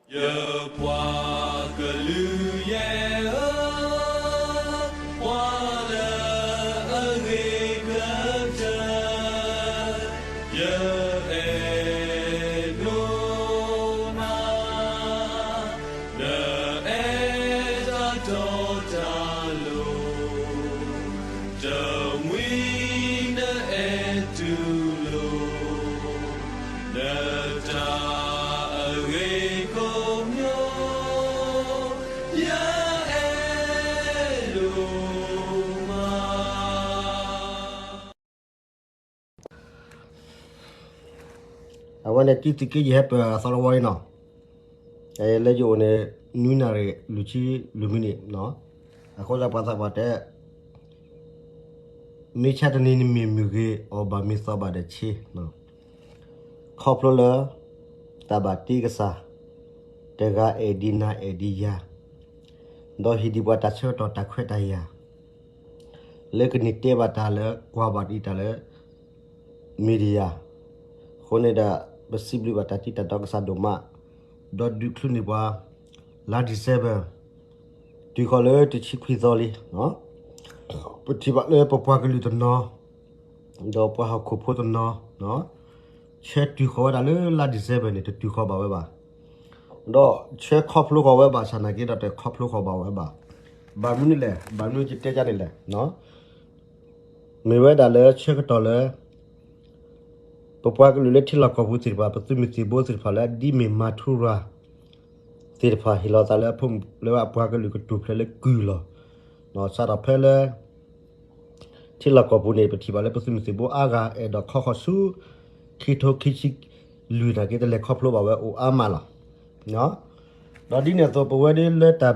ယပှၤကလုာ်ယဲၢ်ဧၢ, ပှၤလၢအဂ့ၤကတၢၢ်, ယအဲၣ်ဒိးနၤ, နအဲၣ်တၢ်တီတၢ်လိၤ, တမှံၤနအဲၣ်တူၢ်လိာ် နတၢ်အဂ့ၤကိးမံၤ, ယအဲၣ်ဒိးမး. အဝဲန့ၣ် တံသုးက့ယဟဲပၢၤအသီတဝီအံၤနီၤ, လၢယအိၣ်န့ၣ် နွံနၣ်ရံၣ်လွံၢ်ဆံလွံၢ်မံးနံးနီၤ, အဃိသတးပှၤသးပှၢ်တဲ မ့ၢ်ဆါတနံၤနမ့ၢ်မုၢ်ဂ့ၤ အီၣ်ဘၣ်မ့ၤသီဘၣ်ဒီးဆ့, ခီဖျိလၢ တၢ်ဘၣ်တ့ကစၢ် တဂၤအဲၣ်ဒံးနၤအဲၣ်ဒံးယၤ, ဒီးဟ့ၣ်ဒံးပှၤတၢ်ဆၢကတီၢ်တၢ်ခွဲးတၢ်ယာ် လၢကန့ၢ်တဲဘၣ်တၢ်လၢ ကွၢ်ဘၣ်ဒံးတၢ်လၢ media အဃိန့ၣ်ဒီး ပစံးဘျုးဘၣ်တၢ်တံၤတၢ်တီကစၢ်ဒိၣ်မး, ဒီးဒုးချုးန့ၢ်ပှၤ လါ December တုၤဃီၤလၢတဆံခွံသီလံ, ပထံၣ်ဘၣ်လၢပပှၤကလုာ်တနီၤ ဒီးပှၤဟီၣ်ခိၣ်ဖိတနီၤ ဆၢတုၤဃီၤဝဲဒၣ်လၢလါ December န့ၣ် တတုၤဃီၤဘၣ်ဝဲဘၣ်, ဒီးဆၢခီဖျိဃီၤဝဲဘၣ်ဆၣ်နာ်က့ဒီး တခီဖျိဃီၤဘၣ်ဝဲဘၣ်. ဘၣ်မနုၤလဲၣ်, ဘၣ်မနုၤယတဲဒ်န့ၣ်လဲၣ်. မ့ၢ်ဝဲဒၣ်လၢဆၢကတီၢ်လၢ ပပှၤကလုာ်လၢထံလီၢ်ကီၢ်ပူၤသ့ၣ်တဖၣ် ပသုးမုၢ်သံၣ်ဘိသ့ၣ်တဖၣ်လၢဒ်မ့ၢ်မၤထူရၤ သ့ၣ်တဖၣ်ဟ့ၣ်လီၤသးလၢအဖိမုၣ်လၢအပှၤကလုာ်ကတိၤဖျဲးလၢကုၢ်လီၤ. စးထီၣ်ဖဲလၢ ထံလီၢ်ကီၢ်ပူၤန့ၣ် ပထံၣ်ဘၣ်လၢပသုးမုၢ်သံၣ်ဘိအါဂၤ အဲၣ်ဒိးခီဃီၤဆူ ခံကထိခံဆံလွံၢ်နာ်က့ တလဲၤခီဖျိဘၣ်ဝဲအိၣ်အါမးလီၤ. ဒီးဒ်န့ၣ်အသိး ပဝဲဒၣ်လၢတၢ်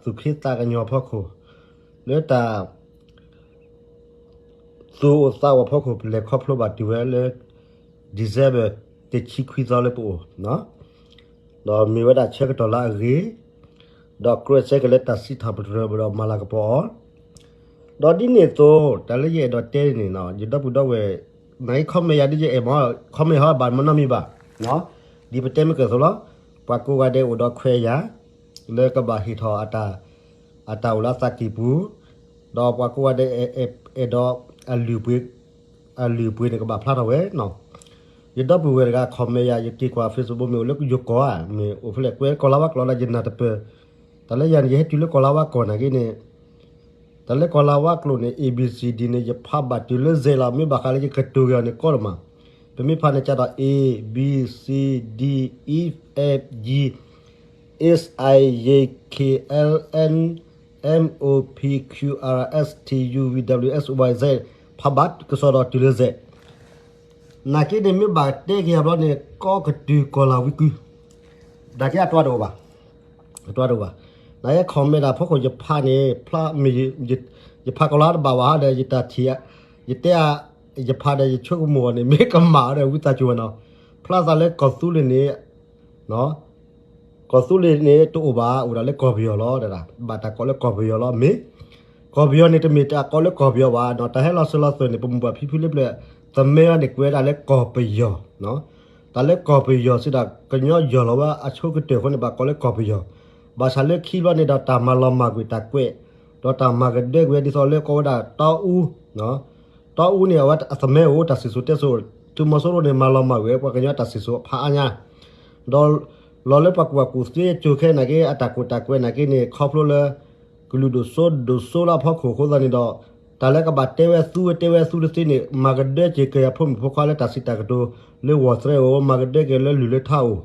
သူၣ်ခ့သးကညီၤဖီခိၣ်, လၢတၢ် သူၣ်အိၣ်သးအိၣ်ဖီခိၣ် ပလဲၤခီဖျိဘၣ်တုၤဝဲလၢ December တဆံခွံသီလၢပအိၣ်, ဒီးမ့ၢ်ဝဲဒၣ်ဆၢကတီၢ်လၢအဂ့ၤ, ဒီးကြၢးစဲက့ၤလၢတၢ်စံးထီၣ်ပတြၢၤ ဒီးမၤလၤကပီၤအီၤ, ဒီးဒ်န့ၣ်အသိး တၢ်လၢယအဲၣ်ဒိးတဲန့ၣ် ယဒီပုၢ်ဒီဝဲၢ် နက comment ယၤဒ်ယအဲၣ်မး comment ဟီဘၣ်မနီတမံၤဘၣ်, ဒ်ပတဲမ့ၢ်ကသိးလီၤ, ပှၤကိးဂၤဒဲးအိၣ်ဒီးခွဲးယာ် လၢကဘၣ်ဟ့ၣ်ထီၣ် အတၢ်အိၣ်လၢအသးကံၢ်ပူၤ, ဒီးပှၤကိးဂၤဒဲး အဲၣ်ဒိး အလုၢ်အပှ့ၤ, အလုၢ်အပှ့ၤန့ၣ် ကဘၣ်ဖျါထီၣ်ဝဲနီၤ. ယဒီပုၢ်ဝဲၢ်တဂၤ comment ယၤ ယက့ၤကွၢ် Facebook မ့ၢ်အိၣ်လၢယိၤကီၢ်ဧါ, မ့ၢ်အိၣ်ဖဲလဲၣ် ကွဲးကီၢ်လါဝါကျိာ်လၢယနၢ်တပၢၢ်, တၢ်လၢယၤန့ၣ် ယဟဲတုၤလၢကီၢ်လါဝါကီၢ်နာ်က့န့ၣ် တၢ်လၢကီၢ်လါဝါကျိာ်န့ၣ် A B C D န့ၣ် ယဖးဘၣ်တုၤလၢ Z လီၤ, မ့ၢ်ဘၣ်ဃးလၢယကတိၤက့ၤအီၤန့ၣ်ကီဒိၣ်မး, ပမ့ၢ်ဖးန့ၣ်ကဒီး A B C D E F G H I J K L M N O P Q R S T U V W X Y Z ဖးဘၣ်ကစီဒီတုၤလၢ Z နာ်က့န့ၣ် မ့ၢ်ဘၣ်တဲက့ၤအဘျီန့ၣ် ကီကတုၤကီၢ်လၢ်ဝံကု, နာ်က့အတွၤတအိၣ်ဘၣ်, အတွၤတအိၣ်ဘၣ်. နာ်က့ comment တၢ်ဖီခိၣ်ယဖးန့ၣ် ဖျါမ့ၢ် ယဖးကီၢ်လါတဘၣ်ဘၣ်ဒီး ယတၢ်ထံၣ် ယတဲ ယဖးဒီးယဆိကမိၣ်အီၤန့ၣ် မ့ၢ်ကမၣ်ဒီးဝံသးစူၤဝဲနီၤ, ဖျါသးလၢကီၢ်သူလ့ၤန့ၣ် ကီၢ်သူလ့ၤန့ၣ် တအိၣ်ဘၣ် အိၣ်ဒၣ်လၢကီၢ်ပယီၤလီၤ, ဘၣ်တၢ်ကိးလၢကီၢ်ပယီၤလီၤ. မ့ၢ် ကီၢ်ပယီၤန့ၣ် တမ့ၢ်တၢ်ကိးလၢကီၢ်ပယီၤဘၣ်, တၢ်ဟဲလီၤစၢၤလီၤသွဲၣ်န့ၣ် ပမိၢ်ပၢ်ဖံဖုလၢပျၢၤ သမဲအံၤန့ၣ် ကွဲးဒၣ်လၢကီၢ်ပယီၤ, တၢ်လၢကီၢ်ပယီၤစံးဒၣ် ကညီယီၢ်လီၤဝဲအဆိကတၢၢ်အဃိန့ၣ် ဘၣ်ကိးလၢကီၢ်ပယီၤ, ဘၣ်ဆၣ်လၢခံဘျီန့ၣ်ဒီး တၢ်မၤလီၤမၢ်ကွံာ်တၢ်ကွဲး ဒီးတၢ်မၤကဒၢကွံာ်ဝဲဒ်သိးလၢကိးဝဲဒၣ်တီအူ တီအူန့ၣ် အဝဲအသမဲအိၣ် တၢ်စံၣ်စိၤတဲစိၤ, သုးမီၤစိရိၤန့ၣ် မၤလီၤမၢ်ကွံာ်ဝဲ ပှၤကညီတၢ်စံၣ်စိၤဖးအါညါ, ဒီးလီၤလၢပှၤကူၣ်ဘၣ်ကူၣ်သ့ကၠိခဲနာ်က့ အတၢ်ကိးတၢ်ကွဲးနာ်က့န့ၣ် ခီဖျိလၢ ကလုာ်ဒိၣ်စိဒိၣ်စိလၢအဖီခိၣ်အဃိသတးန့ၣ်ဒီး တၢ်လၢကဘၣ်တဲဝဲသူဝဲတဲဝဲသူတသ့န့ၣ် မၤကဒၢက့ၤက့ၤအဖိမုၣ်ဖိခွါလၢတၢ်စံးတၢ်ကတိၤလၢဝီၢ်သရဲအိၣ် မၤကဒၢက့ၤလၢလုၢ်လၢထါအိၣ်,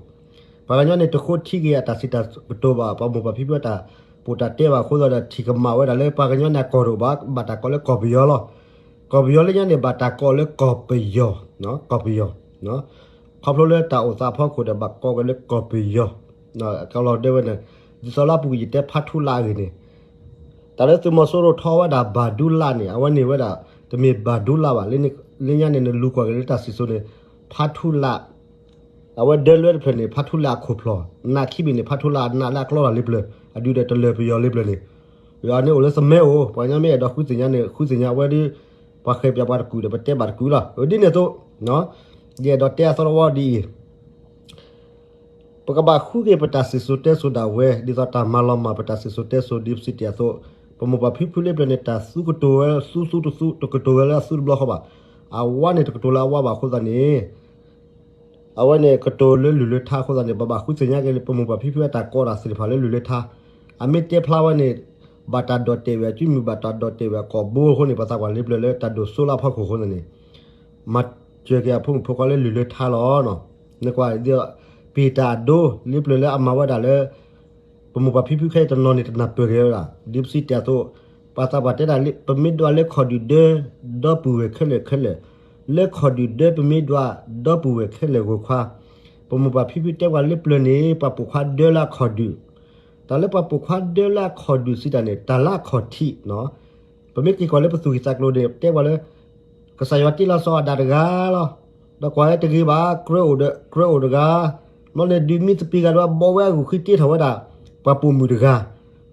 ပှၤကညီန့ၣ် တဃိထံက့ၤအတၢ်စံးတၢ်ကတိၤဘၣ် ပှၤမိၢ်ပၢ်ဖံဖုအတၢ်ပိာ်တၢ်တဲဘၣ်အဃိသတးဒီး ထံၣ်ကမၣ်ဝဲဒၣ်လၢပှၤကညီန့ၣ်အကီၢ်တအိၣ်ဘၣ် ဘၣ်တၢ်ကိးလၢကီၢ်ပယီၤလီၤ. ကီၢ်ပယီၤလၢညါန့ၣ် ဘၣ်တၢ်ကိးလၢကီၢ်ပယီၤ, ကီၢ်ပယီၤ, ခီဖျိလၢတၢ်အိၣ်သးအဖီခိၣ်ဒီးဘၣ်ကိးက့ၤလၢကီၢ်ပယီၤ, ကလီၤဒၢဝဲန့ၣ်, ဒ်သိးလၢအပူၤကွံာ်ယတဲဖါထူလၢ်အဂ့ၢ်န့ၣ် တၢ်လၢသုးမီၤစိရိၤထီဝဲဒၣ်ဘၣ်ဒူလၢ်န့ၣ် အဝဲန့ၣ်ဝဲဒၣ် တမ့ၢ်ဘၣ်ဒူလၢ်ဘၣ်, လၢညါန့ၣ် နလူၤကွၢ်က့ၤလၢတၢ်စံၣ်စိၤန့ၣ် ဖါထူလၢ် အဝဲဒၢလွဲတဖျၢၣ်န့ၣ် ဖါထူလၢ်အခိၣ်ဖျီၣ်, နးခံဘ့ၣ်န့ၣ် ဖါထူလၢ်အနးလၢအကျီလီၤလံပျၢၤ, အဒုးဒီးတလၢၤပယီၤလံပျၢၤန့ၣ်, အန့ၣ်အိၣ်လၢသမဲအိၣ်, ပှၤကညီမ့ၢ်အဲၣ်ဒိးဃုသ့ၣ်ညါန့ၣ် ဃုသ့ၣ်ညါဝဲဒီး ပှၤဃဲၤပၠးပှၤတကုာ်ဒီး ပတဲဘၣ်တကုာ်လီၤ. ဒ်န့ၣ်အသိး ယအဲၣ်ဒိးတဲအသီတဝီဒ်အံၤ ပကဘၣ်ဃုက့ၤပတၢ်စံၣ်စိၤတဲစိၤဒၣ်ဝဲ ဒ်သိးတၢ်မၤလီၤမၢ်ပတၢ်စံၣ်စိၤတဲစိၤ ဒ်ပစံးတ့ၢ်အသိး, ပမိၢ်ပၢ်ဖံဖုလၢပျၢၤန့ၣ် တၢ်သူကတိၤဝဲသူသူတသူ တကတိၤဝဲလၢအသူတဘျီဃီဘၣ်. အဝါန့ၣ်တကတိၤလၢအဝါဘၣ်အဃိသတးန့ၣ် အဝဲန့ၣ်ကတိၤလၢလုၢ်လၢထါအဃိသတးန့ၣ် ပဘၣ်ဃုသ့ၣ်ညါက့ၤလၢပမိၢ်ပၢ်ဖံဖုအတၢ်ကိးတၢ်သ့ၣ်တဖၣ်လၢလုၢ်လၢထါ, အမ့ၢ်တဲဖျါဝဲန့ၣ် ဘၣ်တၢ်ဒိးတဲာ်ဝဲအကုမုၢ် ဘၣ်တၢ်ဒိးတဲာ်ဝဲအကိာ်ဘိအဃိန့ၣ် ပသးပှၢ်လၢပျၢၤလၢတၢ်ဒိၣ်စိလၢအဖီခိၣ်အဃိသတးန့ၣ် မၤစၢၤက့ၤအဖိမုၣ်ဖိခွါလၢလုၢ်လၢထါလီၤ. နကွၢ် ပတၢ်အဒိ လၢပျၢၤလၢအမၤဝဲဒၣ်လၢ ပမိၢ်ပၢ်ဖံဖုခဲအံၤတနီၤန့ၣ် တနၢ်ပၢၢ်က့ၤဝဲဒၣ် ဒ်ပစံးတ့ၢ်အသိး, ပသးပှၢ်တဲဒၣ်လၢ ပမ့ၢ်ဒွးလၢခီၣ်ဒုၣ်ဒၢ ဒီပုၢ်ဝဲၢ်ခဲလၢာ်ခဲလၢာ်, လၢခီၣ်ဒုၣ်ဒၢပမ့ၢ်ဒွး ဒီပုၢ်ဝဲၢ်ခဲလၢာ်ဂီၢ်ခွါ, ပမိၢ်ပၢ်ဖံဖုတဲပှၤလၢပျၢၤန့ၣ် ပှၤပိာ်ခွါဒၢလၢအခီၣ်ဒုၣ်, တၢ်လၢပှၤပိာ်ခွါဒၢလၢအခီၣ်ဒုၣ်စံးတၢ်န့ၣ် တၢ်လၢအခီၣ်ထံး, ပမ့ၢ်က့ၤကွၢ်လၢပသူၣ်ကံၢ်သးကျိၤန့ၣ် တဲပှၤလၢ ကစၢ်ယွၤတ့လီၤစီၤအၤဒၣ်တဂၤလီၤ. ဒီးကွၢ်ဝဲတဂ့ၤဘၣ် ကြၢးအိၣ်ဒီး ကြၢးအိၣ်တဂၤ, ဘျီန့ၣ်ဒုးမံသပ့ၤဂၤဒီးဘီဝဲအဂုာ်ဃံတ့ထီၣ်ဝဲဒၣ် ပှၤပိာ်မုၣ်တဂၤ,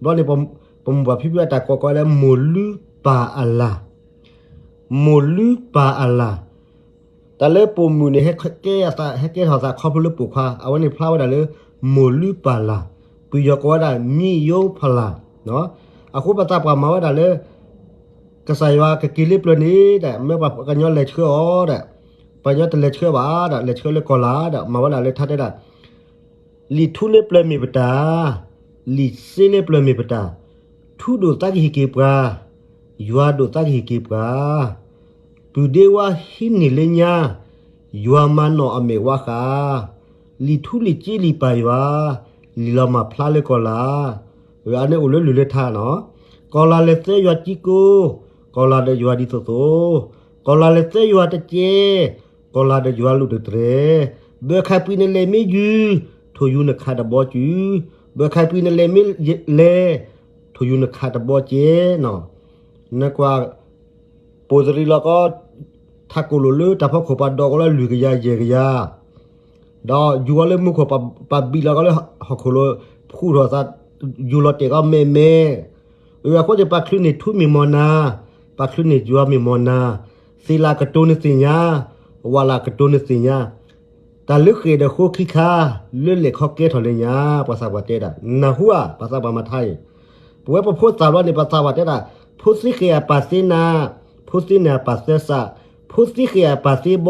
ဘျီန့ၣ် ပမိၢ်ပၢ်ဖံဖုအတၢ်ကိးကီးလၢမိၢ်လုၢ်ပၢ်အလၢ်, မိၢ်လုၢ်ပၢ်အလၢ် တၢ်လၢပိာ်မုၣ်န့ၣ် ဟဲကဲထီၣ်သးခီဖျိလၢပိာ်ခွါ အဝဲန့ၣ်ဖျါဝဲဒၣ်လၢ မိၢ်လုၢ်ပၢ်လၢ်, ပယီၤကိးဝဲဒၣ် မံယိဖလၢ်, အဃိပသးပှၢ်မၤဝဲဒၣ်လၢ ကစၢ်ယွၤကက့ၤလၢပျၢၤန့ၣ်ဒီး မ့ၢ်ပှၤကညီလဲၤဆှၢအီၤဒီး ပှၤကညီတလဲၤဆှၢဘၣ်ဒီး လဲၤဆှၢလၢကီၤလၤဒီး မၤဝဲဒၣ်လၢထါတဲဒၣ် လံာ်ထူလၢပျၢၤမ့ၢ်ပတၢ်, လံာ်စ့လၢပျၢၤမ့ၢ်ပတၢ်, ထူဒိၣ်သးကဟ့ၣ်က့ၤပှၤ, ယွၤဒိၣ်သးကဟ့ၣ်က့ၤပှၤ, ပုၢ်ဒ့ဝါဟံးန့ၢ်လၢညါ, ယွၤမၤနီၣ်အမဲာ်ဝါဃး, လံာ်ထူလံာ်စ့လံာ်ပၢ်ယွၤ, လံာ်လီၤမၢ်ဖျါလၢကီၤလၤ, အန့ၣ်အိၣ်လၢလုၢ်လၢထါနီၤ, ကီၤလၤလဲၤသၢယွၤကံကိ, ကီၤလၤဒီးယွၤဒ်သိးသိး, ကီၤလၤလဲၤသၢယွၤတကဲ, ကီၤလၤဒီးယွၤလူၢ်တတြဲၤ, ဘၢခါပှံၤနလဲၤမ့ၢ်ယုၢ်, ထိၣ်ယူၤနခးတဘီကု, ဘၢခါပှံၤနလဲၤမ့ၢ်လဲၤ, ထိၣ်ယူၤနခးတဘီကဲနီၤ, နကွၢ် ပိာ်တရံးလီၤကီး ထးကိၣ်လိာ်လၢတၢ်ဖီခိၣ်ပှၤဒိးကီးလၢလွံၢ်ကယၤယဲၢ်ကယၤ, ဒီးယူၤဝဲလၢမူခိၣ်ပှၤဘံၣ်လီၤကီးလၢဟီၣ်ခိၣ်လိၤ ဖှူထီၣ်သး ယူၤလီၤတဲာ်ကီးမဲာ်မဲာ်, အဃိန့ၣ် ပှၤချုးန့ၢ်ထူမ့ၢ်မီၢ်နၤ, ပှၤချုးန့ၢ်ယွၤမ့ၢ်မီၢ်နၤ, သ့ၣ်လၢကတိၤနသ့ၣ်ညါ, ဝၣ်လၢကတိၤနသ့ၣ်ညါ, တၢ်လၢဃဲၢ်ဒီးဃိခံခါ, လၢလဲၣ်ခီကဲထီၣ်လၢညါ, ပှၤသးပှၢ်တဲဒၣ် နၢ်ဟူဧါ ပှၤသးပှၢ်မၤထါအံၤ, ပဝဲပဖိသၣ်ဘျီန့ၣ် ပှၤသးပှၢ်တဲဒၣ် ဖိသ့ဃဲၣ်အပၢ်သ့နၤ, ဖိသ့န့ၣ်အပၢ်သၢစး, ဖိသ့ဃဲၣ်အပၢ်သ့ဘီ,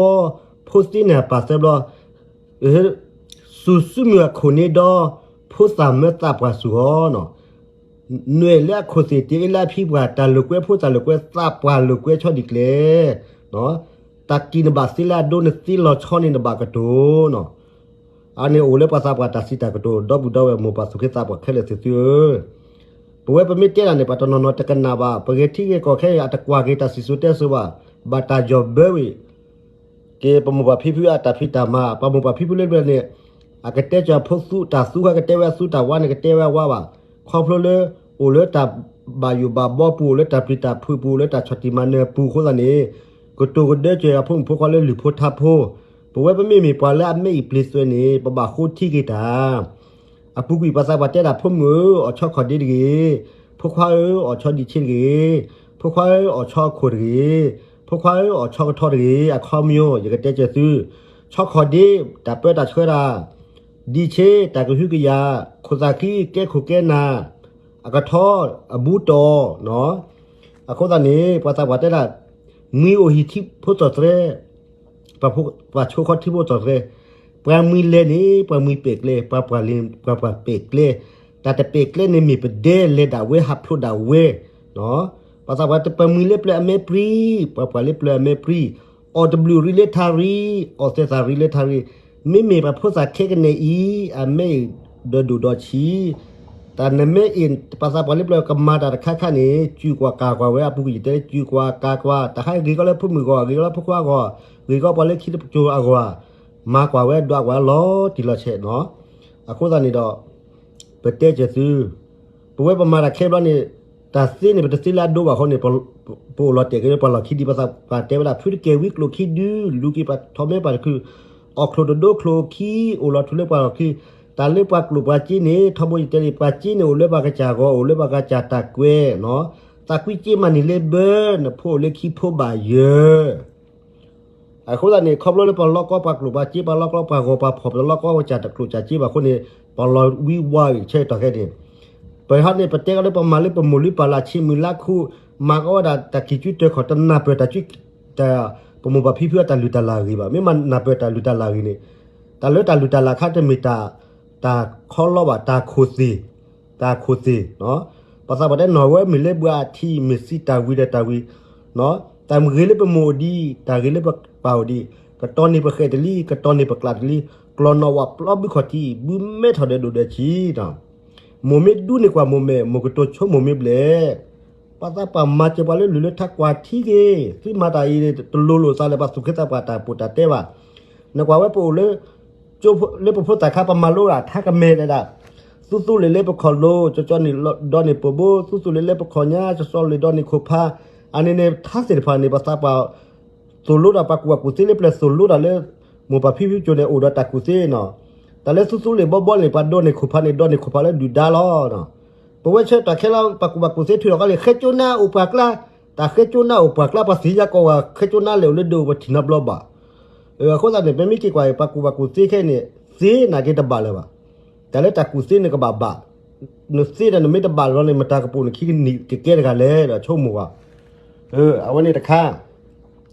ဖိသ့န့ၣ်အပၢ်သၢဘျီ, စူၤစုမုၢ်အခိၣ်န့ၣ်ဒီး, ဖိသၣ်မၢသးပှၢ်စူၤအီၤနီၤ, နွဲၣ်လၢအခိၣ်သ့ၣ်တ့လၢအဖံပှၢ် တၢ်လိာ်ကွဲဖိသၣ်လိာ်ကွဲသးပှၢ်လိာ်ကွဲဆီဒံးကျဲ, တၢ်ကံၢ်နဘၣ်သ့လၢအဒိနသ့လီၤဆီန့ၣ်နဘၣ်ကတိၤနီၤ, အန့ၣ်အိၣ်လၢပှၤသးပှၢ်တၢ်စံးတၢ်ကတိၤ ဒီပုၢ်ဒီဝဲၢ်မိၢ်ပၢ်သူၣ်က့သးပှၢ်ခဲလၢာ်သ့ၣ်သုဧၢ, ပဝဲပမ့ၢ်တဲဒၣ်န့ၣ် ပှၤတနီၤနီၤတကနၣ်ဘၣ် ပဂဲၤထံဂဲၤကီၢ်ခဲအံၤ အတကွၢ်က့ၤတၢ်စံၣ်စိၤတဲစိၤဘၣ်, ဘၣ်တၢ်ယီၤဘၢဝံၤ က့ၤပမိၢ်ပၢ်ဖံဖုအတၢ်ဖံးတၢ်မၤ ပှၤမိၢ်ပၢ်ဖံဖုလၢပျၢၤန့ၣ် အကတဲကၢၤဖိသူတၢ်သူ ကတဲဝဲအသူတၢ်ဝါန့ၣ် ကတဲဝဲအဝါဘၣ်, ခီဖျိလၢ အိၣ်လၢတၢ်ဘၣ်ယိၣ်ဘၣ်ဘီပူၤ အိၣ်လၢတၢ်ပျံၤတၢ်ဖုးပူၤ အိၣ်လၢတၢ်ဆီၣ်တံၢ်မၤနၢၤပူၤအဃိသတးန့ၣ် ကတိၤကဒၢကၢၤအဖိမုၣ်ဖိခွါလၢလုၢ်ဖိထါဖိ, ပဝဲပမ့မ့ၢ်ပှၤလၢအမဲအံၤပျ့ၤသွဲၣ်န့ၣ် ပဘၣ်ဃိထံက့ၤတၢ် အပူၤကွံာ်ပှၤသးပှၢ်တဲဒၣ် ဖိမုၣ်ဧၢ အီၣ်ဆီခီၣ်ဒ့တဂ့ၤ, ဖိခွါဧၢ အီၣ်ဆီဒံးဆ့တဂ့ၤ, ဖိခွါဧၢ အီၣ်ဆီအခိၣ်တဂ့ၤ, ဖိခွါဧၢ အီၣ်ဆီကထီတဂ့ၤ, အခီပညီ ယကတဲကၢၤသု, ဆီခီၣ်ဒ့ တၢ်ပၢတၢ်ဆှၢတၢ်, ဒံးဆ့ တၢ်ကဟုကယာ်, ခိၣ်သၣ်ဃံ ကဲခိၣ်ကဲနၢ်, အကထီ အဘူးတီၢ်, အဃိသတးန့ၣ် ပှၤသးပှၢ်တဲဒၣ် မှံအိၣ်ဟံၣ်ထံဖိစီၤသရဲ ပှၤဆိခီထံဖိစီၤသရဲ, ပှၤမှံလဲၤန့ၣ် ပှၤမှံပဲာ်ကျဲ, ပှၤပှၢ်လ့ ပှၤပှၢ်ပဲာ်ကျဲ, တၢ်တပဲာ်ကျဲန့ၣ်မ့ၢ်ပဒဲလဲၤဒၣ်ဝဲဟးဖျိးဒၣ်ဝဲ, ပှၤသးပှၢ်တဲ ပှၤမှံလၢပျၢၤအမဲပြံ, ပှၤပှၢ်လၢပျၢၤအမဲပြံ, အီၣ်တဘျုးရံလၢထါရံ, အီၣ်သဲးသးရံလၢထါရံ, မ့မ့ၢ်ပှၤဖိသၣ်ခဲကနံၣ်အံၤ အမဲအံၤဒီးဒိၣ်ဒီးဆံး တၢ်နမဲအံၤ ပှၤသးပှၢ်လၢပျၢၤကမၤတၢ်တခါခါန့ၣ် စူၢ်ကွၢ်ကၤကွၢ်ဝဲအပူၤကွံာ် ယတဲလၢစူၢ်ကွၢ်ကၤကွၢ် တၢ်ခါဂ့ၤကီးလၢဖိမုၣ်အဂီၢ် ဂ့ၤကီးလၢဖိခွါအဂီၢ် ဂ့ၤကီးပှၤလၢခံတကၠိၤအဂီၢ် မၤကွၢ်ဝဲဒွးကွၢ်လီၤတံၢ်လီၤဆဲးနီၤ. အဃိသတးန့ၣ်ဒီး ပတဲစၢၤသု ပဝဲပမၤတၢ်ခဲဘျီန့ၣ် တၢ်သ့န့ၣ် ပတသ့လၢအဒိဘၣ်အဃိန့ၣ် ပအိၣ်လီၤတဲာ်က့ၤလၢပှၤလီၢ်ခံဒံး ပှၤသးပှၢ်တဲဝဲဒၣ် ဖုတကဲဝံကျိၣ်ခံဒု လူၤက့ၤပှၤထီၣ်မဲပှၤတခု အီၣ်ချိၣ်တဒိချိၣ်ခံ အိၣ်လီၤထူလၢပှၤလီၢ်ခံ တၢ်လၢပှၤကျိၣ်ပှၤစ့န့ၣ် ထီဘိယတဲလံ ပှၤစ့န့ၣ် အိၣ်လၢပှၤကစၢ်အဂီၢ် အိၣ်လၢပှၤကစၢ်တၢ်ကွဲးနီၤ သးကွံစ့မးနံၤလၢဘၢ နဖိအိၣ်လၢခံဖိဘၣ်ယၢၤ အဃိသတးန့ၣ် ခီဖျိလၢပှၤလီကီပှၤကျိၣ်ပှၤစ့ ပှၤလီကီပှၤဂီၤပှၤဖီၣ် ပှၤလီကီပှၤစၢ်တကျိၣ်စၢ်စ့ဘၣ်အဃိန့ၣ် ပှၤလီၤဝံဝါအံၤ ဆၢကတီၢ်ခဲအံၤန့ၣ် ပဟီန့ၣ် ပတဲကဒီးပမၤလၢပမိၢ်လုၢ်ပၢ်လၢ်ဆံးမုၢ်လါခူ မၤကီဝဲဒၣ်တၢ်ခံးစုတၢခီၣ် တနၢ်ပၢၢ်တၢ်စု ပမိၢ်ပၢ်ဖံဖုအတၢ်လုၢ်တၢ်လၢ်အဂ့ၢ်ဘၣ်. မ့ၢ်မၤနၢ်ပၢၢ်တၢ်လုၢ်တၢ်လၢ်အဂ့ၢ်န့ၣ် တၢ်လၢတၢ်လုၢ်တၢ်လၢ်ခါတမ့ၢ်တၢ် တၢ်ခီလီဘၣ် တၢ်ခိၣ်သ့ၣ်, တၢ်ခိၣ်သ့ၣ်, ပှၤသးပှၢ်တဲနီၢ်ဝဲမ့ၢ်လၢဘှါအထံ မ့ၢ်စံးတၢ်ဝံၤဒီးတၢ်ဝံၤ, တၢ်ဂ့ၤလၢပမိၢ်အိၣ်ဒံး တၢ်ဂ့ၤလၢပပၢ်အိၣ်ဒံး, ကတီၤန့ၢ်ပဃဲးတလံ ကတီၤန့ၢ်ပကျးတလံ, ကျီၢ်နီၣ်ဝးပျီဘုခီၣ်ထံး ဘုမဲထီၣ်ဒီးဒိၣ်ဒီးဆံး မိၢ်မ့ၢ်ဒူန့ၢ်ကွၢ်မိၢ်မဲာ် မိၢ်ကတိၤဆိမိၢ်မ့ၢ်ဘျဲၣ်. ပှၤသးပှၢ်မၤစၢၤပှၤလၢလုၢ်လၢထါကွၢ်ထံက့ၤ, သုမၤတၢ်အံၤ တလိၤလိာ်သးလၢပှၤသူၣ်က့သးပှၢ်တၢ်ပီးတၢ်တဲဘၣ်. နကွၢ်ဝဲပအိၣ်လၢ လၢပဖိသၣ်ခါ ပမၤလိဒၣ်ထါကမဲာ်ဒၣ်ဒၣ်, သူသူလ့ၤလၢပခီၣ်လိၤ ကၠီကၠီန့ၣ်ဒီန့ၢ်ပၢၢ်ဘိ, သူသူလ့ၤလၢပခီၣ်ညါ ကၠီကၠီလ့ၤဒီန့ၢ်ခိၣ်ဖး, အန့ၣ်န့ၣ် ထါသ့ၣ်တဖၣ်န့ၣ် ပှၤသးပှၢ် သိၣ်လိတၢ်ပှၤကူၣ်ဘၣ်ကူၣ်သ့လၢပျၢၤ သိၣ်လိတၢ်လၢ မိၢ်ပၢ်ဖံဖုကၠိန့ၣ် အိၣ်ဒီးတၢ်ကူၣ်သ့နီၤ. တၢ်လၢသူသူလ့ၤဘီဘီန့ၣ် ပှၤဒီန့ၢ်ခိၣ်ဖးန့ၣ် ဒီန့ၢ်ခိၣ်ဖးလၢဒုၣ်ဒါလီၤ. ပဝဲဆၢကတီၢ်ခဲလၢာ် ပှၤကူၣ်ဘၣ်ကူၣ်သ့ထုးထီၣ်ကီးလံ ဃဲကၠိနါအိၣ်ပှၤကျါ, တၢ်ဃဲကၠိနါအိၣ်ပှၤကျါ ပှၤသ့ၣ်ညါကီးဝဲ ဃဲကၠိနါလဲၤအိၣ်လၢဒိၣ်ပထံၣ်နီတဘျီဘၣ်. အဃိသတးန့ၣ် ပမ့ၢ်က့ၤကွၢ်အံၤ ပှၤကူၣ်ဘၣ်ကူၣ်သ့ခဲအံၤန့ၣ် သ့နာ်က့တဘၣ်လၢၤဘၣ်. တၢ်လၢတၢ်ကူၣ်သ့န့ၣ်ကဘၣ်ဘၣ်, နသ့ဒီးနမ့ၢ်တဘၣ်လၢၤဘျီန့ၣ် မတၤကပိာ်နခံကနံၣ်ကကဲတဂၤလဲၣ်ဒီးဆိကမိၣ်ဘၣ်. အဝဲန့ၣ်တခါ,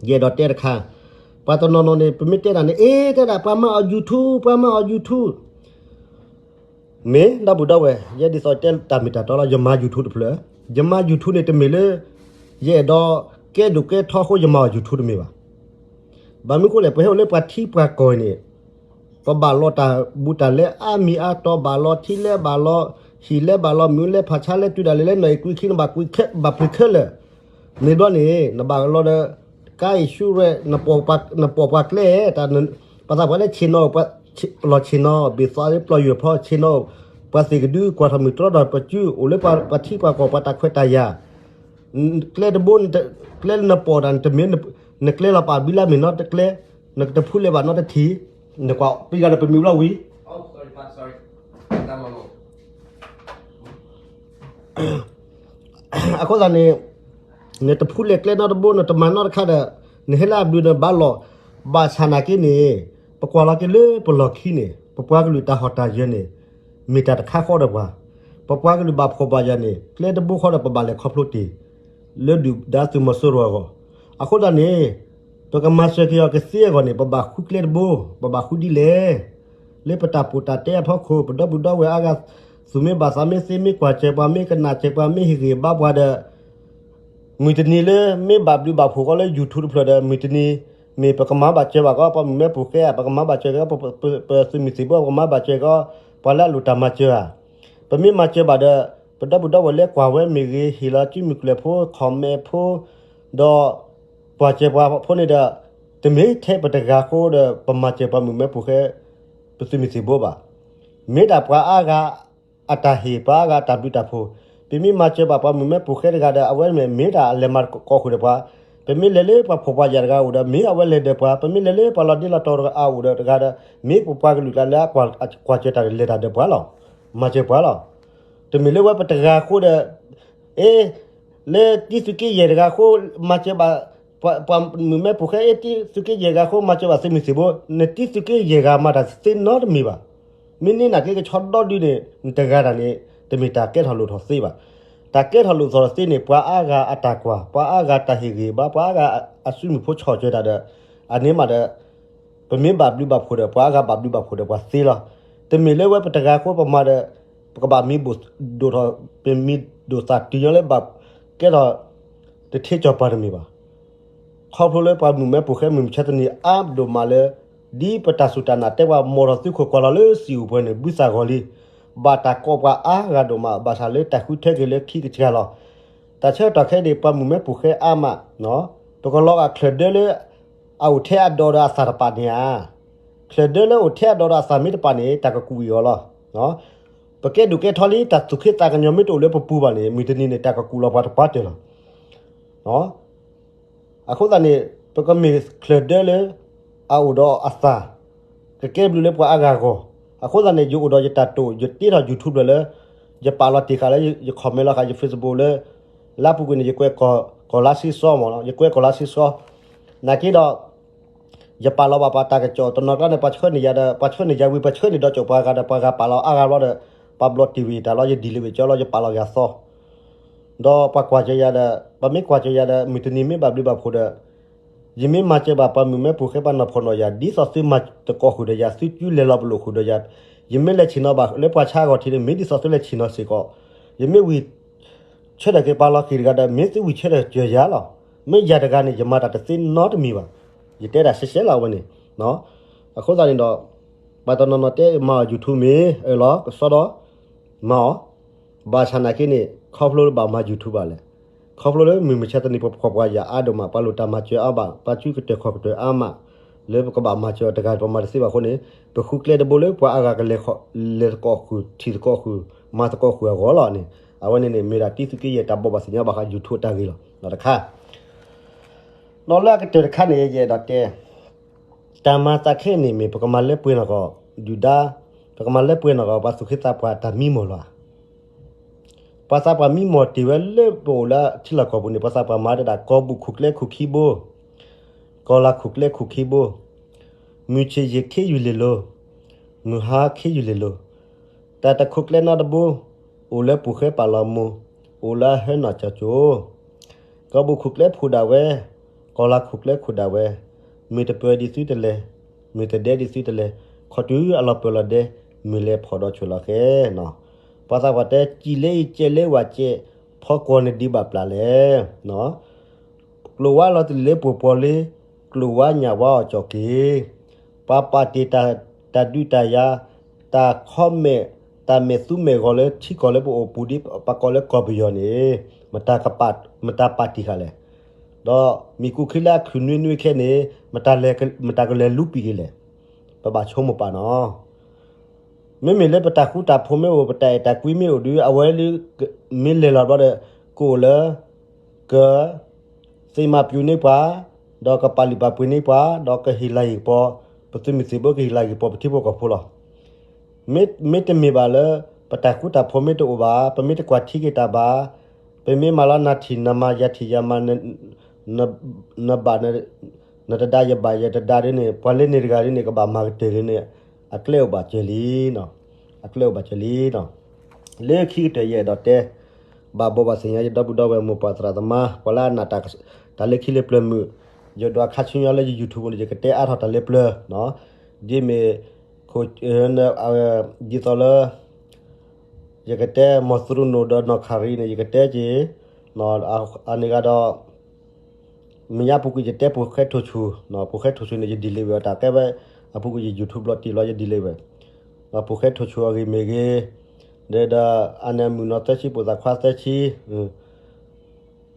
ယအဲၣ်ဒိးတဲတခါ, ပှၤတနီၤနီၤန့ၣ် ပမ့ၢ်တဲတၢ်န့ၣ် အ့ တဲဒၣ်ပှၤမၤအီၤ YouTube ပှၤမၤအီၤ YouTube မ့ၢ်ဒီပုၢ်ဒီဝဲၢ် ယဲဒ်သိးတဲတၢ်မ့ၢ်တၢ်တီလီၤ ယမၤ YouTube တဖျၢၣ်, ယမၤ YouTube န့ၣ်တမ့ၢ်လၢ ယအဲၣ်ဒိးကဲဒိၣ်ကဲထီအဃိ ယမၤအီၤ YouTube တမ့ၢ်ဘၣ်. ဘၣ်မနုၤအဃိလဲၣ် ပဟဲအိၣ်လၢပှၤထံပှၤကီၢ်အံၤန့ၣ် ပဘၣ်လီၤတၢ်ဘူၣ်တၢ်လဲအါမံၤအါတီၤ ဘၣ်လီၤထံလဲ ဘၣ်လီၤဟံၣ်လဲ ဘၣ်လီၤမုာ်လဲ ဖးဆါလဲ တုၤဒၣ်လဲာ်လဲ နီၢ်အံၤကွံာ်ခံန့ၣ် ဘၣ်ပှ့ၤခဲလၢာ်, မ့ၢ်ဘျီန့ၣ် နဘၣ်လီၤဒီး car insurance နပိာ်ပှၤကျဲ, ပှၤသးပှၢ်လၢဆ့ၣ်နီၤ လီၤဆ့ၣ်နီၤ ဘ့ၣ်သးလၢပျီယိာ်ဖီ ဆ့ၣ်နီၤ ပှၤသ့ၣ်ကဒု ကွၢ်ထီၣ်မုၢ်တြီဒီးပစု အိၣ်လၢပှၤထံပှၤကီၢ်ပှၤတၢ်ခွဲးတၢ်ယာ်, ကျဲတဘိ ကျဲလၢနပိာ်တၢ်န့ၣ် တမ့ၢ် နကျဲလီၤပာ်ဘံလၢမ့ၢ်နီတကျဲ, နကတဖူလဲၣ်ဘၣ်နီတထံၣ်, နကွၢ်ပံၤဂၤဒီးပမ့ၢ်ဘျီဝံၤ အဃိသတးန့ၣ် နတဖူလဲၣ်ကျဲနီတဘိ နတမၤနီတခါဒီး နဟဲလၢအဘျုးနဘၣ်လီၤ. ဘၣ်ဆၣ်နာ်က့န့ၣ် ပကွၢ်လီၤက့ၤလၢပလီၢ်ခံန့ၣ် ပပှၤကလုာ်တၢ်ဟီၣ်တၢ်ယၢၤန့ၣ် မ့ၢ်တၢ်တခါဃီဒီးပှၤ, ပပှၤကလုာ်ဘၣ်ဖှီၣ်ဘၣ်ယာ်န့ၣ် ကျဲတဘိဃီဒီးပဘၣ်လဲၤခီဖျိတ့ၢ် လၢဒုၣ်ဒါသုးမီၤစိရိၤအဂီၢ်, အဃိသတးန့ၣ် ပကမၤစၢၤက့ၤအီၤကသ့အဂီၢ်န့ၣ် ပဘၣ်ဃုကျဲတဘိ, ပဘၣ်ဃုဒ်လဲၣ်. လၢပတၢ်ပီးတၢ်တဲအဖီခိၣ် ပဒီပုၢ်ဒီဝဲၢ်အါဂၤ သူၣ်မ့ၢ်ဘၣ်သးမ့ၢ်သ့ မ့ၢ်ကွၢ်စၢၤပှၤ မ့ၢ်ကနၣ်စၢၤပှၤ မ့ၢ်ဟ့ၣ်ဂံၢ်ဘါပှၤဒီး မုၢ်တနံၤလၢမ့ၢ်ဘၣ်ဘျုးဘၣ်ဖှိၣ်ဃီလၢ YouTube တဖျၢၣ်ဒီး မုၢ်တနံၤ မ့ၢ်ပကမၤဘၣ်စၢၤဘၣ်ကီး ပှၤမုၢ်မဲဖိဃဲဧါ, ပကမၤဘၣ်စၢၤကီး ပသုးမုၢ်သံၣ်ဘိ ပကမၤဘၣ်စၢၤကီး ပှၤလၢအလိၣ်တၢ်မၤစၢၤဧါ. ပမ့ၢ်မၤစၢၤဘၣ်ဒီး ပဒီပုၢ်ဒီဝဲၢ်လၢကွၢ်ဝဲမ့ၢ်ဂ့ၤ ဟ့ၣ်လီၤစုမုၢ်ကျၢၢ်ဖိ comment ဖိ ဒီး ကွၢ်စၢၤပှၤဖိန့ၣ်ဒီး တမ့ၢ်ထဲပတဂၤဃိဒီး ပမၤစၢၤပှၤမုၢ်မဲဖိဃဲ ပသုးမုၢ်သံၣ်ဘိဘၣ်. မ့ၢ်ဒၣ်ပှၤအါဂၤအတၢ်ဟ့ၣ် ပှၤအါဂၤအတၢ်ဘျုးတၢ်ဖှိၣ်, ပမ့ၢ်မၤစၢၤဘၣ်ပှၤမုၢ်မဲဖိဃဲတဂၤဒီး အဝဲမ့ၢ်မ့ၢ်ဒၣ်အလဲၤမၤကိးဃုာ်ဒီးပှၤ, ပမ့ၢ်လဲၤလၢပှၤဖှီၣ်ပှၤယာ်တဂၤအိၣ်ဒီး မ့ၢ်အဝဲလဲၤဒီးပှၤ, ပမ့ၢ်လဲၤလၢပှၤလီၤဒ့လီၤတီၤတဂၤအအိၣ်ဒီးတဂၤဒီး မ့ၢ်ပပှၤကလုာ်ကျါလၢအကွၢ်စၢၤတၢ်ဒီးလဲၤတၢ်ဒီးပှၤလီၤ. မၤစၢၤပှၤလီၤ. တမ့ၢ်လၢဝဲပတဂၤဃိဒီး အ့ လၢတံၤသုးက့ယဲၢ်တဂၤဃိ မၤစၢၤဘၣ် ပှၤမုၢ်မဲဖိဃဲ အ့ တံၤသုးက့ယဲၢ်တဂၤဃိ မၤစၢၤဘၣ်သုးမုၢ်သံၣ်ဘိ, နတံၤသုးက့ယဲၢ်ဂၤမၤတၢ်သ့နီတမံၤဘၣ်. မ့ၢ်န့ၢ်နာ်က့ကဆီဒီဒုန့ၣ် နတဂၤတၢ်န့ၣ် တမ့ၢ်တၢ်ကဲထီၣ်လိၣ်ထီၣ်သ့ဘၣ်. တၢ်ကဲထီၣ်လိၣ်ထီၣ်သ့န့ၣ် ပှၤအါဂၤအတၢ်ကွၢ်, ပှၤအါဂၤတၢ်ဟ့ၣ်ဂံၢ်ဘါ, ပှၤအါဂၤအစုမုၢ်ဖိဆီၣ်စၢၤတၢ်ဒီး အန့ၣ်မးဒီး ပမ့ၢ်ဘၣ်ဘျုးဘၣ်ဖှိၣ်ဒီး ပှၤအါဂၤဘၣ်ဘျုးဘၣ်ဖှိၣ်ဒီးပှၤသ့လီၤ. တမ့ၢ်လၢဝဲပတဂၤဃိပမၤဒီး ပကဘၣ်မံၤဒိၣ်ထီၣ် ပမံၤဒိၣ်သၣ်တုၤညီလၢဘၣ် ကဲထီၣ် တထ့ကီၢ်ပၤတမ့ၢ်ဘၣ်. ခီဖျိလၢပှၤမုၢ်မဲဖိဃဲမုၢ်မဆါတနံၤအါဒိၣ်မးလၢ ဒ်ပတၢ်စူၢ်တၢ်နာ်တဲပှၤ မိၢ်ထီၣ်သုးခိၣ်ကွၢ်လီၤလၢစံာ်အိၣ်ပှဲၤန့ၣ် ဘုသၣ်ဂီၤလံ, ဘၣ်တၢ်ကိးပှၤအါဂၤဒိၣ်မး ဘၣ်ဆၣ်လၢတၢ်ဃုထၢက့ၤလၢခံကစှၤလီၤ. တၢ်ဆၢကတီၢ်ခဲအံၤ ပှၤမုၢ်မဲဖိဃဲအါမး, ပကလီၤဂာ်ချၢၣ်ဒၢလၢ အအိၣ်ထဲအဒိးဒီးအသၣ်တပာ်န့ၣ်ဧါ. ချၢၣ်ဒၢလၢအိၣ်ထဲအဒိးဒီးအသၣ်မ့ၢ်တပာ်န့ၣ် တၢ်ကကူးအံၤအီၤလီၤ. ပကဲဒိၣ်ကဲထီလံ တၢ်သူၣ်ခ့သးကညီၤမ့ၢ်တအိၣ်လၢပပူၤဘၣ်န့ၣ် မုၢ်တနံၤန့ၣ် တၢ်ကကူးလီၤပှၤတပှၢ်တၢၢ်လီၤ. အဃိသတးန့ၣ် ပကမ့ၢ်ချၢၣ်ဒၢလၢ အအိၣ်ဒီးအသၣ် ကကဲဘျုးလၢပှၤအါဂၤအဂီၢ်. အဃိသတးန့ၣ် ယအိၣ်ဒီးယတၢ်တိာ် ယတ့ထီၣ် YouTube လၢ ယပာ်လီၤတ့ၢ်ဃာ်လၢ ယ comment လီၤဃာ် ယ Facebook လၢ လါပူၤကွံာ်န့ၣ် ယကွဲးကီၢ်လါဆ့စီမ့ၢ်နီၤ ယကွဲးကီၢ်လါဆ့စီ နာ်က့ဒီး ယပာ်လီၤဘၣ်ပှၤတၢ်ကစီၣ်တနီၤကျါန့ၣ် ပှၤဆှၢန့ၢ်ယၤဒီး ပှၤဆှၢန့ၢ်ယၤဝံၤ ပှၤဆှၢန့ၢ်ဒီးကၠိပှၤဂၤဒီး ပှၤဂၤပာ်လီၤအါဂၤဘျီဒီး ပှၤဘျီတ့ၢ်ဝံၤတၢ်လီၤ ယဒ်လဲၣ်ဝံၤကၠီလီၤ ယပာ်လီၤဂၤသီ ဒီးပှၤကွၢ်စၢၤယၤဒီး ပှၤမ့ၢ်ကွၢ်စၢၤယၤဒီး မုၢ်တနံၤမ့ၢ်ဘၣ်ဘျုးဘၣ်ဖှိၣ်ဒီး ယမ့ၢ်မၤစၢၤဘၣ်ပှၤမုၣ်မဲဖိဃဲပှၤနီၢ်ဖှီၣ်နီၢ်ယာ် ဒ်သိးသုမၤသကိးဃုာ်ဒီးယၤ သုကၠူလဲၤလီၤပလိာ်ဃုာ်ဒီးယၤ ယမ့ၢ်လဲၤဆ့ၣ်နီၤဘၣ်လၢပှၤဆါအဂီၢ်ထံးန့ၣ် မ့ၢ်ဒ်သိးသုလဲၤဆ့ၣ်နီၤစ့ၢ်ကီး ယမ့ၢ်ဝံၤ ဆၢထၢၣ်က့ၤပှၤလီၤဃံၤတဂၤဒီး မ့ၢ်သုဝံၤဆၢထၢၣ်စၢၤယၤလီၤ. မ့ၢ်ယၤတဂၤန့ၣ် ယမၤတၢ်တသ့နီတမံၤဘၣ်. ယတဲဒၣ်ရှဲရှဲလီၤအဝဲန့ၣ်. အဃိသတးန့ၣ်ဒီး ပှၤတနီၤနီၤတဲမၤအီၤ YouTube မ့ၢ်အၢၣ်လီၤ ကစီဒီ မၤအီၤ ဘၣ်ဆၣ်နာ်က့န့ၣ် ခီဖျိလၢဘၣ်မၤ YouTube ဘၣ်လဲၣ်. ခီဖျိလၢမုၢ်မဆါတနံၤ ပပှၤပှၤယာ်အါဒိၣ်မး ပှၤလိၣ်တၢ်မၤစၢၤအါမး ပှၤစုကတၢၢ်ခီၣ်ကတၢၢ်အါမး လၢပကဘၣ်မၤစၢၤအီၤတဂၤ ပမၤတသ့ဘၣ်အဃိန့ၣ် ပဃုကျဲတဘိလၢပှၤအါဂၤကလဲၤ လဲၤသကိးဃုာ် ထံၣ်သကိးဃုာ် မၤသကိးဃုာ်အဂီၢ်လီၤန့ၣ် အဝဲန့ၣ်န့ၣ် မ့ၢ်ဒၣ်တံသုးက့ယဲၢ်တၢ်ဘိးဘၣ်သ့ၣ်ညါဘၣ်ဃး YouTube တၢ်ဂ့ၢ်လီၤ. ဒီးတခါ ဒီးလၢအကတၢၢ်တခါန့ၣ် ယအဲၣ်ဒိးတဲ တၢ်မၤသးခဲအံၤန့ၣ်မ့ၢ် ပကမၤလၢပှဲၤနီၢ်ကီၢ် ဒုၣ်ဒါ ပကမၤလၢပှဲၤနီၢ်ကီၢ် ပှၤသူၣ်က့သးပှၢ်တၢ်မံမီၢ်လီၤ. ပှၤသးပှၢ်မံမီၢ်တ့ၢ်ဝဲလၢပအိၣ်လၢထံလီၢ်ကီၢ်ပူၤန့ၣ် ပှၤသးပှၢ်မၤတၢ်ဒၣ် ကီၢ်ဘူၣ်ခိၣ်ကျဲခိၣ်ခံဘိ ကီၢ်လၤခိၣ်ကျဲခိၣ်ခံဘိ မုၢ်ဆ့ၣ်ယံာ်ခ့ယုၢ်လ့ၣ်လိၤ မုၢ်ဟါခ့ယုၢ်လ့ၣ်လိၤ တၢ်တခိၣ်ကျဲနီတဘိ အိၣ်လၢပူၤဃဲပာ်လီၤမိၢ် အိၣ်လၢအဟဲနီၢ်ကၠီကၠိ ကီၢ်ဘူၣ်ခိၣ်ကျဲဖိးဒၣ်ဝဲ ကီၢ်လၤခိၣ်ကျဲခိၣ်ဒၣ်ဝဲ မုၢ်တပၢၤဒံးသုတလဲၤ မုၢ်တဒဲဒံးသုတလဲၤ ခီတုၤအလီၤပၢၤလီၤဒဲ မုၢ်လဲၤဖီၣ်ဒီးဆိၣ်လီၤဃဲနီၤ ပှၤသးပှၢ်တဲ စံးလၢအံၤကဲလၢဝဲကဲ ဖီကွီၢ်န့ၣ်ဒံးဘၣ်ပျၢ်လဲၣ် ကျိၣ်ဝါလီၤတံၢ်လၢပှိၤပှီၤလံ ကျိၣ်ဝါညၣ်ဝါအီၣ်ကၠီၣ်က့ၤ ပှၤပာ်တ့ၢ်တၢ်ဒုးတၢ်ယၤ တၢ်ခီမဲာ် တၢ်မဲာ်သူမဲာ်ဂီၤလၢထံကီၢ်လၢပအိၣ်ပူၤဒ်ပကိးလၢကီၢ်ပယီၤန့ၣ် မတၤပာ်တံၢ်ဃာ်လဲၣ်. ဒီးမ့ၢ်ကူၣ်ခံလၢအခုၣ်နွံနွံခဲန့ၣ် မတၤကလဲၤလူပံာ်က့ၤလဲၣ်. ပဘၣ်ဆိကမိၣ်ပာ်နီၤ မ့မ့ၢ်လၢပတၢ်ဃူတၢ်ဖိးမ့ၢ်အိၣ် ပတၢ်အဲၣ်တၢ်ကွံမ့ၢ်အိၣ်ဒီး အဝဲလၢ မ့ၢ်လဲၤလီၤဘျီဒီး ကအိၣ်လၢ က သ့ၣ်မၤပျူၤန့ၢ်ပှၤ ဒီးကပာ်လုၢ်ပာ်ပှ့ၤန့ၢ်ပှၤ ဒီးကဟ့ၣ်လၤဟ့ၣ်ကပီၤ ပသုးမုၢ်သံၣ်ဘိ ကဟ့ၣ်လၤဟ့ၣ်ကပီၤ ပထံဖိကီၢ်ဖိလီၤ. မ့တမ့ၢ်ဘၣ်လၢ ပတၢ်ဃူတၢ်ဖိးမ့ၢ်တအိၣ်ဘၣ် ပမ့ၢ်တကွၢ်ထံက့ၤတၢ်ဘၣ် ပမ့ၢ်မၤလီၤနၤထံၣ်နမၤ ယၤထံၣ်ယၤမၤ နဘၣ် နတဒါယဘၣ် ယတဒါဒ်န့ၣ် ပှၤလၢန့ၣ်တဂၤဒ်န့ၣ် ကဘၣ်မၤကတၢၢ်လံန့ၣ် အကျဲအိၣ်ဘၣ်စၢၤလံ အကျဲအိၣ်ဘၣ်စၢၤလံ. လၢခံကတၢၢ်ယအဲၣ်ဒိးတဲ ဘၣ်ဘိးဘၣ်သ့ၣ်ညါ ယဒီပုၢ်ဒီဝဲၢ် မိၢ်ပၢ်သရၣ်သမါ ပှၤလၢအနာ်တၢ်လၢခံလၢပျၢၤမုာ် ယဒွးခါဆူညါလၢယ YouTube န့ၣ် ယကတဲအါထီၣ်တၢ်လၢပျၢၤ ဒ်မ့ၢ် ခိၣ် ဒ်သိးလၢ ယကတဲ မီၢ်သရူနိၣ်ဒီးနီၢ်ခရံာ်န့ၣ် ယကတဲက့ၤ အန့ၣ်ဂၤဒီး မ့ၢ်ညါပူၤကွံာ်ယတဲပူၤဃဲထိၣ်ဆူၣ် ပူၤဃဲထိၣ်ဆူၣ်န့ၣ် ယဒ်လဲၣ်ဝဲအတၢ်ကဲဝဲ အပူၤကွံာ်ယ YouTube ဘျီတံၢ်လီၤ ယဒ်လဲၣ်ဝဲ ပူၤဃဲထိၣ်ဆူၣ်အဂ့ၢ်မ့ၢ်ဂ့ၤ ဒီး အန့ၣ်အမုၢ်နီၢ်သၢဆံ ပိာ်သၣ်ခွါသၢဆံ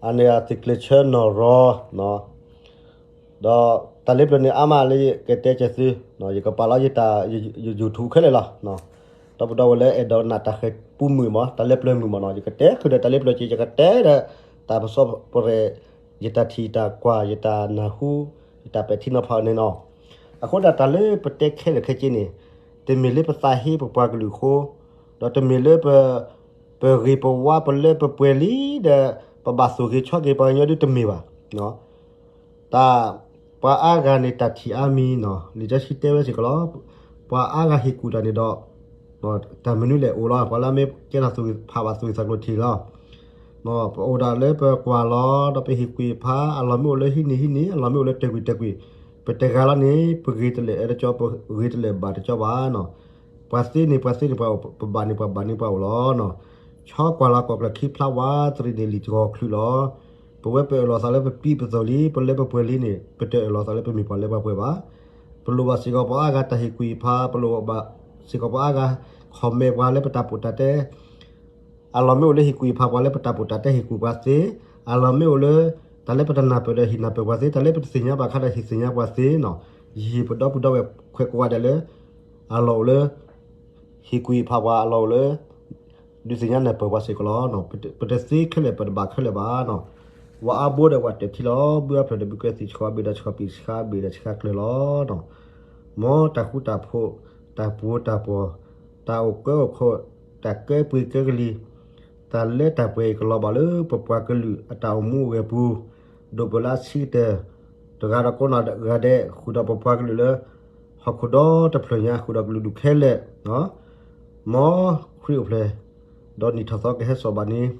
အန့ၣ်အသုးကျဲၤဆၢနီၢ်ရီ ဒီးတၢ်လၢပျၢၤန့ၣ်အါမးလၢယကတဲကဲသု ယကပာ်လီၤယတၢ် ယ YouTube ခဲလၢာ်လီၤ. ဒီပုၢ်ဒီဝဲၢ်လၢအဲၣ်ဒိးနာ်တၢ်ဃဲၤပူၤမုာ်မး တၢ်လၢပျၢၤမုာ်မးနီၤ ယကတဲဃုာ်ဒီးတၢ်လၢပျၢၤက့ၤ ယကတဲဒီး တၢ်ပစီပရဲၣ် ယတၢ်ထံၣ်တၢ်ကွၢ် ယတၢ်နၢ်ဟူ ယတၢ်ပဲာ်ထံနီၤဖးန့ၣ်နီၤ. အဃိဒၣ်တၢ်လၢပတဲခဲလၢာ်ခဲဆ့န့ၣ် တမ့ၢ်လၢပသးဟ့ပပှၤကလုာ်အဃိ ဒီးတမ့ၢ်လၢပ ပဂ့ၤပဝါပလၢပပှဲၤလံဒီး ပဘၣ်သူၣ်ဂ့ၤဆီဂ့ၤပှၤကညီဒ်တမ့ၢ်ဘၣ်. တၢ် ပှၤအါဂၤန့ၣ်တၢ်ထံၣ်အါမံၤနီၤ လံာ်စီဆှံတဲဝဲစ့ၢ်ကီးလီၤ. ပှၤအါဂၤဟ့ၣ်ကူၣ်တၢ်န့ၣ်ဒီး တၢ်မနုၤလဲၣ်အိၣ်လီၤ ပှၤလၢအမ့ၢ်ကဲထီၣ်သူၣ်ဖးဘၣ်သူၣ်ဂ့ၤသးကျိၤထံၣ်လီၤ. ပအိၣ်ဒၣ်လၢပကွၢ်လီၤ ဒီးပဟ့ၣ်ကူၣ်ဖး အလီၢ်မ့ၢ်အိၣ်လၢဟံၣ်န့ၣ်ဟံၣ်န့ၣ် အလီၢ်မ့ၢ်အိၣ်လၢတၢၤကွံာ်တၢၤကွံာ် ပတဂၤလီၤန့ၣ် ပဂ့ၤတလဲၣ်အၢတကၠီ ပဂ့ၤတလဲၣ်ဘၣ်တကၠီဘၣ်နီၤ. ပှၤသ့န့ၣ် ပှၤသ့န့ၣ်ပှၤအိၣ် ပဘၣ်န့ၣ်ပှၤဘၣ်န့ၣ်ပှၤအိၣ်လီၤ. ဆီကွၢ်လီၤကွၢ်ကျၢၢ်ခံဖျါဝးသရံးန့ၣ်လံာ်တဂီၤချုးလီၤ. ပဝဲပအၢၣ်လီၤသးလၢပပံပသိၣ်လံ ပလၢပပှဲၤလံန့ၣ် ပတအၢၣ်လီၤသးလၢပမ့ၢ်ပှၤလၢပှၤပှဲၤဘၣ်. ပလိၣ်ဘၣ်စ့ၢ်ကီးပှၤအါဂၤတၢ်ဟ့ၣ်ကူၣ်ဟ့ၣ်ဖး ပလိၣ်ဘၣ်စ့ၢ်ကီးပှၤအါဂၤ comment ပှၤလၢပတၢ်ပိာ်တၢ်တဲ အလီၢ်မ့ၢ်အိၣ်လၢဟ့ၣ်ကူၣ်ဟ့ၣ်ဖးပှၤလၢပတၢ်ပိာ်တၢ်တဲဟ့ၣ်ကူၣ်ပှၤသ့, အလီၢ်မ့ၢ်အိၣ်လၢ တၢ်လၢပတနၢ်ပၢၢ်ဒီးဟ့ၣ်နၢ်ပၢၢ်ပှၤသ့, တၢ်လၢပတသ့ၣ်ညါဘၣ်အခါဒီးဟ့ၣ်သ့ၣ်ညါပှၤသ့နီၤ, ယဟ့ၣ်ပဒီပုၢ်ဒီဝဲၢ်ခွဲးကိးဂၤဒဲးလၢ အလီၢ်အိၣ်လၢ ဟ့ၣ်ကူၣ်ဟ့ၣ်ဖးပှၤ အလီၢ်အိၣ်လၢ ဒုးသ့ၣ်ညါနၢ်ပၢၢ်ပှၤစ့ၢ်ကီးလီၤ. ပတသ့ခဲလၢာ် ပတဘၣ်ခဲလၢာ်ဘၣ်. ဝၤအါဘိဒီးဝၤတၢၢ်ခံလီၤ. ဘုအါဖျၢၣ်ဒီးဘုကဲသံၣ်ဆှီဘ့ၣ်ဒီးဆှီပံၣ်ဆှါဘ့ၣ်ဒီးဆှါကျၢၤလီၤ. မ်တၢ်ဃူတၢ်ဖိး, တၢ်ပှိၤတၢ်ပှီၤ, တၢ်အိၣ်ကၢအိၣ်ခိး, တၢ်ကဲပှ့ၤကဲကလံၤ, တၢ်လၢတၢ်ပှဲၤအံၤကလီၤဘၣ်လၢပပှၤကလုာ်အတၢ်အိၣ်မူအိၣ်ဂဲၤပူၤ, ဒိၣ်ပၢလၢအဆံးကတၢၢ် တဂၤဒီးကိးနီၢ်ဂၤဒဲး ဃုာ်ဒီးပပှၤကလုာ်လၢ ဟီၣ်ခိၣ်ဒီတဖျၢၣ်ညါ ဃုာ်ဒီးကလုာ်ဒူၣ်ခဲလၢာ်, မ်ခရံာ်အိၣ်ဖျဲၣ် ဒီးနံၣ်ထီၣ်သီကဟဲစိာ်ဘၣ်န့ၣ်,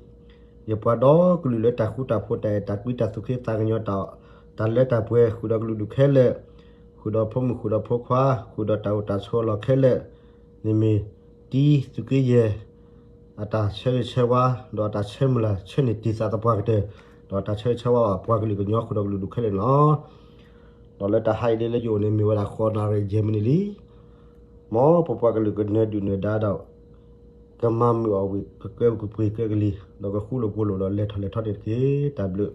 ယပှၤဒီကလုာ်လၢတၢ်ဃူတၢ်ဖိး တၢ်အဲၣ်တၢ်ကွံ တၢ်သူၣ်က့သးကညီၤ တၢ်လၢတၢ်ပှဲၤ ဃုာ်ဒီးကလုာ်ဒူၣ်ခဲလၢာ်, ဃုာ်ဒီးဖိမုၣ် ဃုာ်ဒီးဖိခွါ ဃုာ်ဒီးတၢ်အိၣ်တၢ်ဆိးအလီၢ်ခဲလၢာ်န့ၣ်မ့ၢ် တံသုးက့ယဲၢ် အတၢ်ဆၢဂ့ၤဆၢဝါ ဒီးအတၢ်ဆၢမုၢ်လၢ်ဆၢန့ၢ်တံၢ်သးသပှၢ်ကတၢၢ်, ဒီးတၢ်ဆၢဂ့ၤဆၢဝါဘၣ်ပှၤကလုာ်ကညီ ဃုာ်ဒီးကလုာ်ဒူၣ်ခဲလၢာ်န့ၣ်လီၤ. ဒီးလၢတၢ်ဟးအံၤဒ်လၢယအိၣ်န့ၣ် မ့ၢ်ဝဲဒၣ်ဃိးနၣ်ရံၣ်ယဲၢ်မံးနံးလံ. မ်ပပှၤကလုာ်ကနၢၤဒုၣ်နၢၤဒါဒီး ကမၤမုာ်အီၣ်ဝံၣ် ကကဲကပှ့ၤကဲကလံၤ ဒီးကဃူလိာ်ဖိးလိာ်ဒီး လဲၤထီၣ်လဲၤထီန့ၣ်တက့ၢ်. တၢ်ဘျုး